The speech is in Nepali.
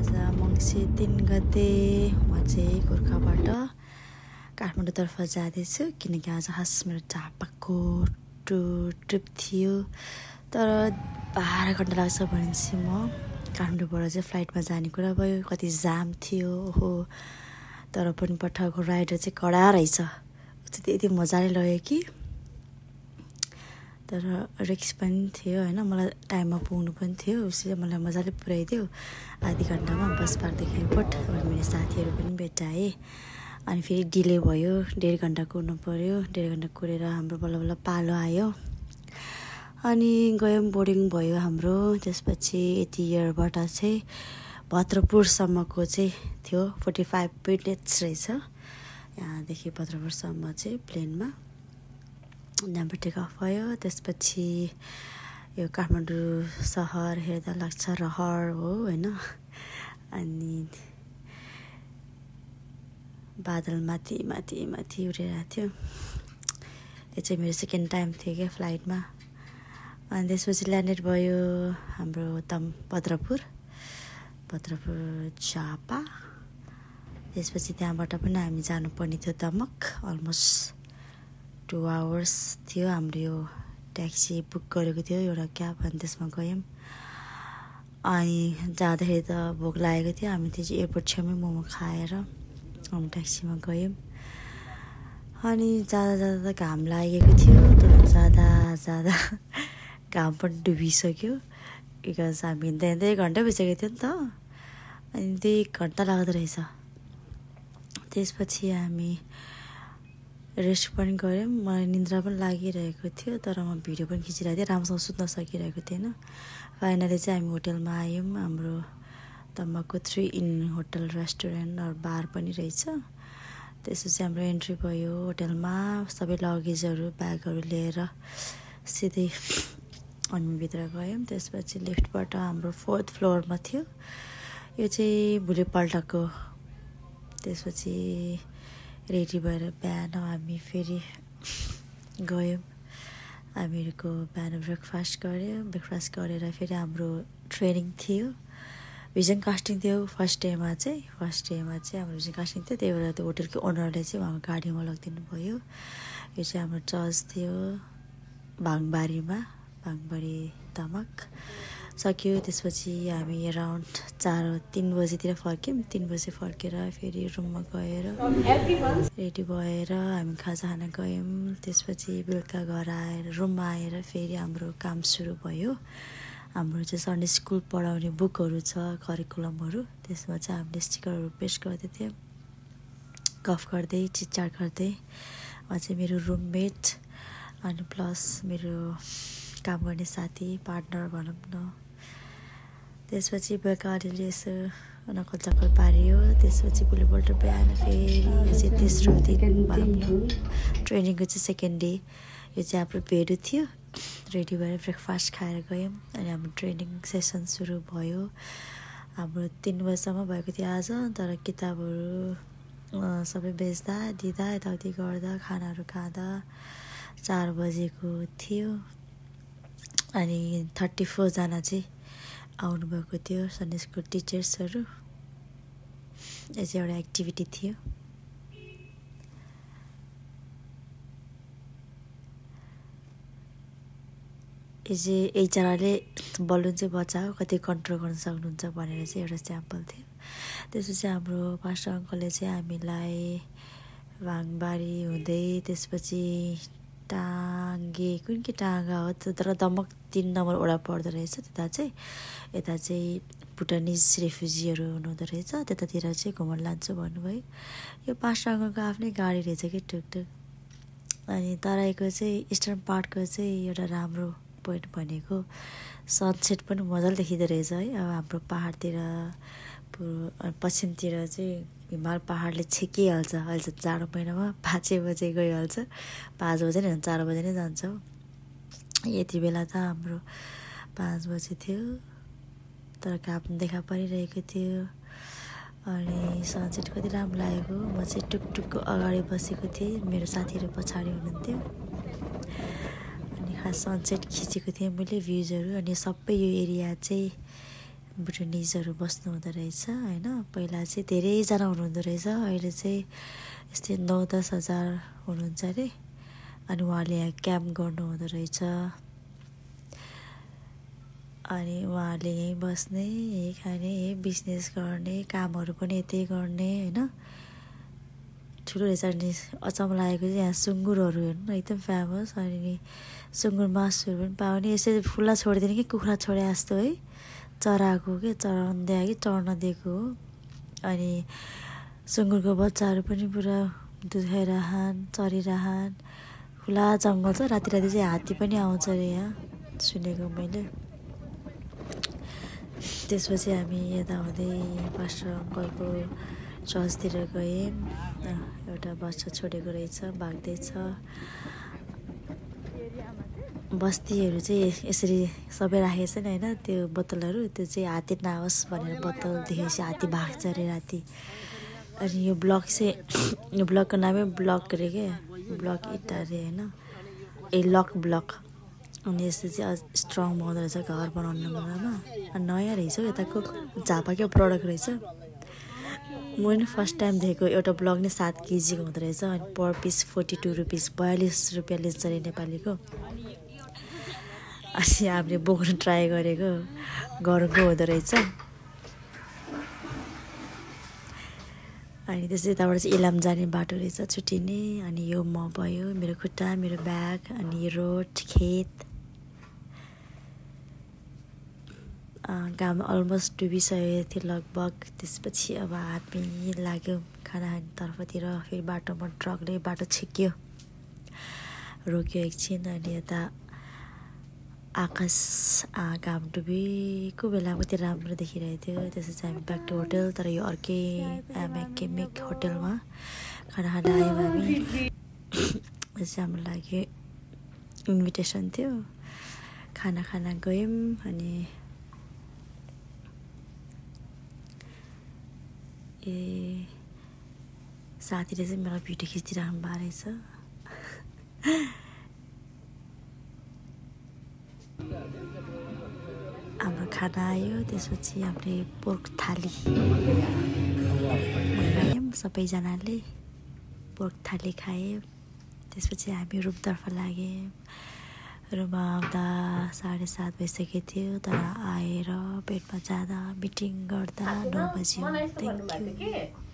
आज मङ्सिर 3 गते म चाहिँ गोर्खाबाट काठमाडौँतर्फ जाँदैछु किनकि आज खास मेरो झापाको ट्रिप थियो। तर 12 घन्टा लाग्छ भनेपछि म काठमाडौँबाट चाहिँ फ्लाइटमा जाने कुरा भयो। कति जाम थियो हो, तर पनि पठाएको राइडर चाहिँ कडा रहेछ। त्यति मजाले लग्यो कि, तर रिक्स पनि थियो होइन। मलाई टाइममा पुग्नु पनि थियो, उसले मलाई मजाले पुऱ्याइदियो। आधी घन्टामा बस पार्कदेखि एयरपोर्ट। अनि मेरो साथीहरू पनि भेटाएँ। अनि फेरि डिले भयो, 1.5 घन्टा कुर्नु पऱ्यो। 1.5 घन्टा कुरेर हाम्रो बल्ल बल्ल पालो आयो। अनि गयौँ, बोर्डिङ भयो हाम्रो। त्यसपछि यति इयरबाट चाहिँ भद्रपुरसम्मको चाहिँ थियो, 45 मिनट्स रहेछ यहाँदेखि भद्रपुरसम्म चाहिँ प्लेनमा। त्यहाँबाट टेक अफ भयो। त्यसपछि यो काठमाडौँ सहर हेर्दा लाग्छ रहर हो होइन। अनि बादल माथि माथि माथि उडिरहेको थियो। यो चाहिँ मेरो सेकेन्ड टाइम थियो क्या फ्लाइटमा। अनि त्यसपछि ल्यान्डेड भयो हाम्रो भद्रपुर झापा। त्यसपछि त्यहाँबाट पनि हामी जानुपर्ने थियो दमक। अलमोस्ट 2 आवर्स थियो हाम्रो यो ट्याक्सी बुक गरेको थियो एउटा क्याब। अनि त्यसमा गयौँ। अनि जाँदाखेरि त भोक लागेको थियो। हामी त्यो चाहिँ एयरपोर्ट छेउमै मोमो खाएर हामी ट्याक्सीमा गयौँ। अनि जाँदा जाँदा त घाम लागेको थियो। तर जाँदा घाम पनि डुबिसक्यो बिकज हामी हिँड्दै घन्टा भइसकेको थियो नि त। अनि 2 घन्टा लाग्दो रहेछ। त्यसपछि हामी रेस्ट पनि गऱ्यौँ। मलाई निन्द्रा पनि लागिरहेको थियो, तर म भिडियो पनि खिचिरहेको थिएँ, राम्रोसँग सुत्न सकिरहेको थिएन। फाइनली चाहिँ हामी होटलमा आयौँ। हाम्रो दमकको 3 इन होटल रेस्टुरेन्ट र बार पनि रहेछ। त्यसपछि हाम्रो एन्ट्री भयो होटलमा। सबै लगेजहरू ब्यागहरू लिएर सिधै हामी भित्र गयौँ। त्यसपछि लिफ्टबाट हाम्रो 4th फ्लोरमा थियो। यो चाहिँ भोलिपल्टको। त्यसपछि रेडी भएर बिहान हामी फेरि गयौँ। हामीहरूको बिहान ब्रेकफास्ट गऱ्यौँ। ब्रेकफास्ट गरेर फेरि हाम्रो ट्रेनिङ थियो, भिजन कास्टिङ थियो। फर्स्ट डेमा चाहिँ हाम्रो भिजन कास्टिङ थियो। त्यही भएर त्यो होटलको ओनरले चाहिँ उहाँको गाडीमा लगिदिनु भयो। यो चाहिँ हाम्रो चर्च थियो भाङबारी दमक सक्यो। त्यसपछि हामी अराउन्ड 3 बजीतिर फर्क्यौँ। 3 बजी फर्केर फेरि रुममा गएर रेडी भएर हामी खाजा खान गयौँ। त्यसपछि बेलुका घर आएर रुममा आएर फेरि हाम्रो काम सुरु भयो। हाम्रो चाहिँ सन्डे स्कुल पढाउने बुकहरू छ, करिकुलमहरू। त्यसमा चाहिँ हामीले स्टिकरहरू पेस्ट गर्दै थियौँ, गफ गर्दै चिटचाट गर्दै। उहाँ चाहिँ मेरो रुममेट अनि प्लस मेरो काम गर्ने साथी, पार्टनर भनौँ न। त्यसपछि बेलुका अलिअलि यसो नकल चक्कर पारियो। त्यसपछि भोलिपल्ट बिहान फेरि यो चाहिँ तेस्रो दिन भनौँ न, ट्रेनिङको चाहिँ सेकेन्ड डे। यो चाहिँ हाम्रो भेडु थियो। रेडी भएर ब्रेकफास्ट खाएर गयौँ। अनि हाम्रो ट्रेनिङ सेसन सुरु भयो। हाम्रो 3 बजीसम्म भएको थियो आज। तर किताबहरू सबै बेच्दा दिँदा यताउति गर्दा खानाहरू खाँदा 4 बजेको थियो। अनि 34 जना चाहिँ आउनुभएको थियो सन्डे स्कुल टिचर्सहरू। यो चाहिँ एउटा एक्टिभिटी थियो। यो चाहिँ एकजनाले बलुन चाहिँ बचायो, कति कन्ट्रोल गर्न सक्नुहुन्छ भनेर चाहिँ एउटा स्याम्पल थियो। त्यसपछि हाम्रो पास्टर अङ्कलले चाहिँ हामीलाई भाङबारी हुँदै त्यसपछि कुन के टाँगा हो तर दमक 3 नम्बर वडा पर्दो रहेछ। यता चाहिँ भुटानिज रेफ्युजीहरू हुनुहुँदो रहेछ। त्यतातिर चाहिँ घुम्न लान्छु भन्नुभयो। यो पास्टर अङ्कलको आफ्नै गाडी रहेछ कि टुकटुक। अनि तराईको चाहिँ इस्टर्न पार्टको चाहिँ एउटा राम्रो पोइन्ट भनेको सनसेट पनि मजाले देखिँदो रहेछ है। अब हाम्रो पाहाडतिर पश्चिमतिर चाहिँ हिमाल पाहाडले छेकिहाल्छ। अहिले चाहिँ जाडो महिनामा 5 बजे गइहाल्छ, 5 बजे नै 4 बजे नै जान्छौँ। यति बेला त हाम्रो 5 बजे थियो, तर घाम देखा परिरहेको थियो। अनि सनसेट कति राम्रो लागेको। म चाहिँ टुकटुकको अगाडि बसेको थिएँ, मेरो साथीहरू पछाडि हुनुहुन्थ्यो। अनि खास सनसेट खिचेको थिएँ मैले भिउजहरू। अनि सबै यो एरिया चाहिँ बुटनिजहरू बस्नु हुँदो रहेछ होइन। पहिला चाहिँ धेरैजना हुनुहुँदो रहेछ, अहिले चाहिँ यस्तै 9-10 हजार हुनुहुन्छ अरे। अनि उहाँले यहाँ क्याम्प गर्नु हुँदो रहेछ। अनि उहाँले यहीँ बस्ने, यहीँ खाने, यहीँ बिजनेस गर्ने, कामहरू पनि यतै गर्ने होइन। ठुलो रहेछ। अनि अचम्म लागेको चाहिँ यहाँ सुँगुरहरू हेर्नु एकदम फेमस। अनि सुँगुर मासुहरू पनि पाउने। यसरी खुल्ला छोडिदिने कि कुखुरा छोडे जस्तो है, चराएको के चराउनु दिए कि चढ्न दिएको हो। अनि सुँगुरको बच्चाहरू पनि पुरा दुध खाइरहन्, चरिरहन्। खुला जङ्गल छ। राति राति चाहिँ हात्ती पनि आउँछ अरे यहाँ, सुनेको मैले। त्यसपछि हामी यता हुँदै पास्टर अङ्कलको चर्चतिर गयौँ। एउटा बच्चा छोडेको रहेछ, भाग्दैछ। बस्तीहरू चाहिँ यसरी सबै राखेको छ नि होइन, त्यो बोतलहरू। त्यो चाहिँ हात्ती नआओस् भनेर बोतल देखेपछि हात्ती भाग्छ अरे राति। अनि यो ब्लक चाहिँ यो ब्लकको नामै ब्लक अरे के, ब्लक इट अरे होइन, ए लक ब्लक। अनि यस्तो चाहिँ अझ स्ट्रङ बनाउँदो रहेछ घर बनाउनु बेलामा। नयाँ रहेछ हौ, यताको झापाकै प्रडक्ट रहेछ। मैले फर्स्ट टाइम देखेको। एउटा ब्लक नै 7 केजीको हुँदो रहेछ। अनि पर पिस 42 रुपिस, 42 रुपियाँ लिन्छ अरे नेपालीको। अनि हामीले बोक्नु ट्राई गरेको, घरको हुँदो रहेछ। अनि त्यसै यताबाट चाहिँ इलाम जाने बाटो रहेछ, छुट्टिने। अनि यो म भयो, मेरो खुट्टा, मेरो ब्याग, अनि यो रोड, खेत। घाम अलमोस्ट डुबिसकेको थियो लगभग। त्यसपछि अब हामी लाग्यो खाना खाने तर्फतिर। फेरि बाटोमा ट्रकले बाटो छेक्यो, रोक्यो एकछिन। अनि यता आकाश घाम डुबेको बेलामा त्यो राम्रो देखिरहेको थियो। त्यसपछि हामी ब्याक टु होटल। तर यो अर्कै एमएकेमिक होटलमा खाना खान आयौँ हामी। त्यसपछि हाम्रो लागि इन्भिटेसन थियो, खाना खाना गयौँ। अनि साथीले चाहिँ मलाई भिडियो खिचिराख्नु भएको रहेछ। हाम्रो खाना आयो। त्यसपछि हामीले पोर्क थाली मगायौँ, सबैजनाले पोर्क थाली खायौँ। त्यसपछि हामी रुमतर्फ लाग्यौँ। रुममा आउँदा 7:30 भइसकेको थियो। तर आएर बेडमा जाँदा मिटिङ गर्दा 9 बज्यो। Thank you.